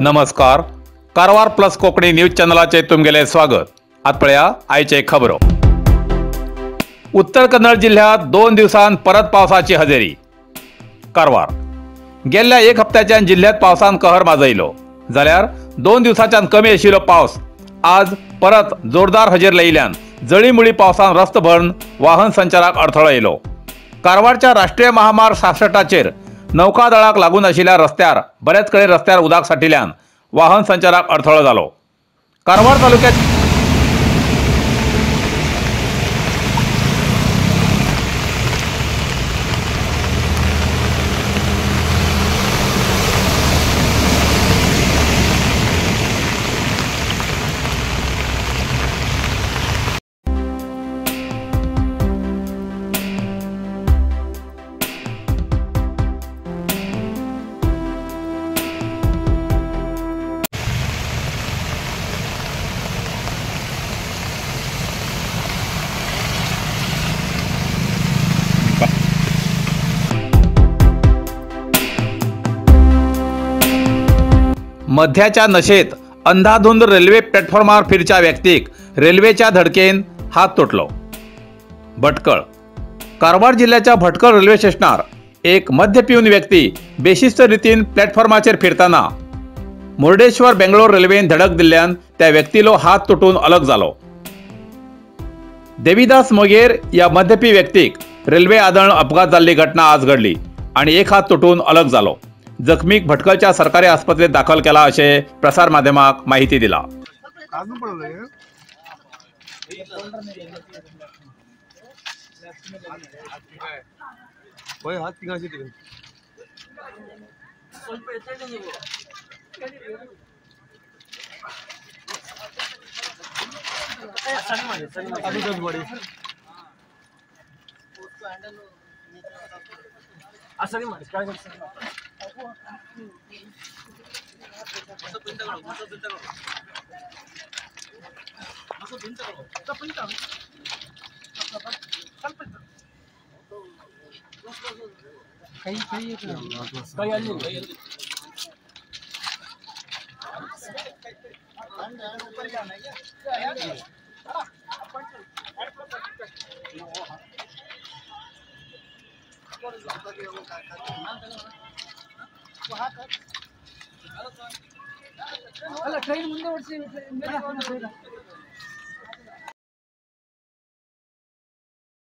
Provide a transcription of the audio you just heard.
नमस्कार, Karwar plus Konkani news चॅनलाचे तुमगेले स्वागत। आत पळया आयचे खबरो। उत्तर कन्नड जिल्ह्यात 2 दिवसांत परत पावसाची हजेरी। कारवार गेल्ल्या एक हप्त्याच्यान जिल्ह्यात पावसान कहर माजयलो जाल्यार 2 दिवसाच्यान कमी आशिल्लो पावस आज परत जोरदार हजेर लायिल्ल्यान जळीमुळी पावसान रस्तो भरून वाहन संचाराक अडथळो येयलो। कारवारच्या राष्ट्रीय महामार्ग 66 नौकादळाक लागून आशिल्ल्या रस्त्यार बरेच कडेन रस्त्यार उदक साठिल्ल्यान वाहन संचाराक अडथळो जालो। कारवार तालुक्यात मध्याच्या नशेत अंधाधुंद रेल्वे प्लॅटफॉर्मार फिरच्या व्यक्तीक रेल्वेच्या धडकेन हात तुटलो। भटकळ कारवार जिल्ह्याच्या भटकळ रेल्वे स्टेशनार एक मद्य पिवन व्यक्ती बेशिस्त रितीन प्लॅटफॉर्माचेर फिरताना मुर्डेश्वर बेंगलोर रेल्वेन धडक दिल्ल्यान त्या व्यक्तीलो हात तुटून अलग जालो। देवीदास मोगेर या मद्यपी व्यक्तीक रेल्वे आदळ अपघात जाल्ली घटना आज घडली आणि एक हात तुटून अलग जालो। जखमीक भटकळच्या सरकारी आस्पत्रेत दाखल केला अशें प्रसार माध्यमाक माहिती दिला। ट्रेन ಮುಂದೆ ಓಡಿಸಿ।